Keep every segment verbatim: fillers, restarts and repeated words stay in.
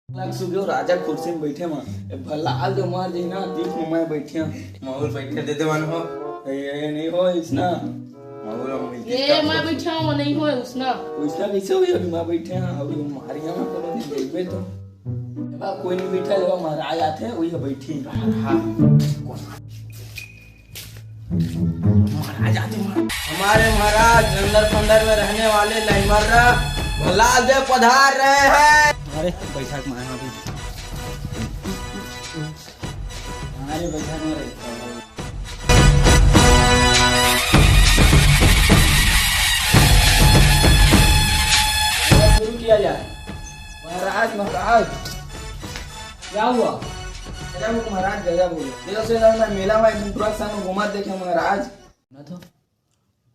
लग सुबह राजा कुर्सी में बैठे म, ए भला आज मार जी ना, तीस में मैं बैठे हूँ। माहौल बैठे दे दे मन हो। ए, ए, नहीं हो इसना। माहौल हम मिलते ए, कर मैं बैठे हूँ, नहीं हो उसना। उसना कैसे हुई अभी मैं बैठे हूँ, अभी हम मारिया में करो नहीं देखबे तो। ए बा, कोई नहीं बैठा, जब महाराज आते हैं, वही बैठी। हाँ, हाँ। महाराज आते हैं। हमारे महाराज अंदर फंदर में रहने वाले लहमर्रा भला दे पधार रहे हैं। अरे बैठक में आया अभी। हमारे बैठक में रहते हैं। शुरू किया जाए। महाराज, महाराज। क्या हुआ? गजब हो महाराज, गजब हो। देखो से ना, मैं मेला में एक दिन पूरा संग घूमत देखे महाराज। ना तो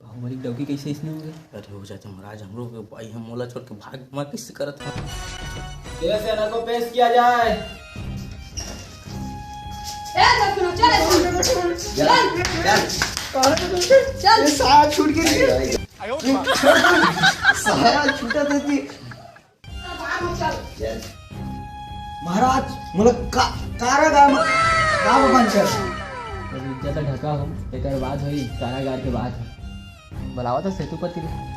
बाहुबली डौकी कैसे इसने हो गए? अरे हो जाते महाराज, हम लोग के भाई हम मोला छोड़ के भाग, मैं कैसे करत हूँ? देखो से ना को पेश किया जाए। ए, चल, चल, चल। चल। चल। ये सारा छूट गया। सारा छूटा था कि महाराज, मोला का-, कारागार में का बंद कर? अभी इज्जत ढका हो, एकर बात होई, कारागार के बात हो। बुलावा तो सेतुपति ले।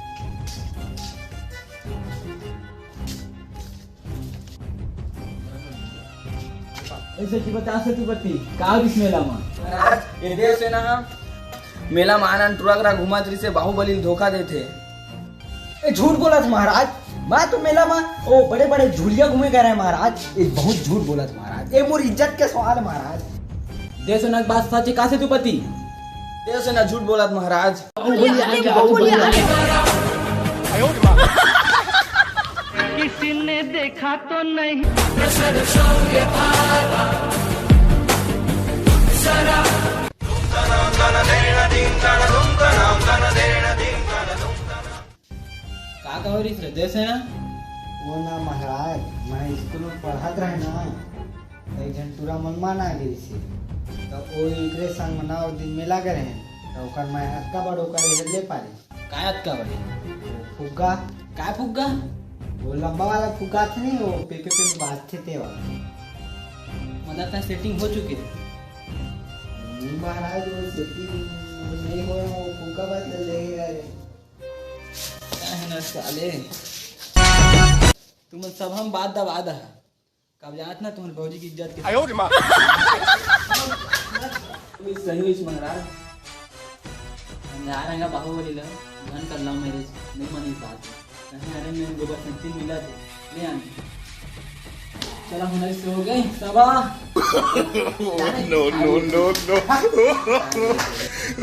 ऐसे की बता सेतुपति, का बिस मेला मा? महाराज, ये देव सेना हा मेला मा आनंद टुरा करा घुमत रहिसे, बाहुबली ल धोखा देथे। ए, झूठ बोलत महाराज, मैं तो मेला मा ओ बड़े बड़े झूलिया घूमे करे महाराज। ए, बहुत झूठ बोलत महाराज, ए मोर इज्जत के सवाल महाराज। देव सेना के बात सच हे का सेतुपति? देव सेना झूठ बोलत महाराज। किसी ने देखा तो नहीं। का कहो रिस रे देव सेना? वो ना महाराज, मैं स्कूल में पढ़त रहे ना, त एक झन टूरा मन मान आ गई से, त वो एकरे संग मना वो दिन मेला करे हैं, त ओकर मैं अतका बड़ ओकर ले पारे। काय अतका बड़े? फुग्गा। काय फुग्गा? वो लंबा वाला फुग्गा थे नहीं, वो पे पे पे बाजथे ते वाला। मतलब ता सेटिंग हो चुके? नहीं महाराज, वो सेटिंग नहीं हो, वो फुग्गा बस ले गए। क्या है ना साले? तुम सब हम बात दबा दा। कब जानत ना तुम्हारे भौजी की इज्जत के। आयो रे माँ। सही हुई महाराज। हम जा रहे हैं बाहुबली ला, धन कर लव मैरिज, नहीं मानी बात। कहीं अरे मैं गोबर संती मिला थे, ले आने। चला हमारे से हो गए, सबा। No, no, no, no।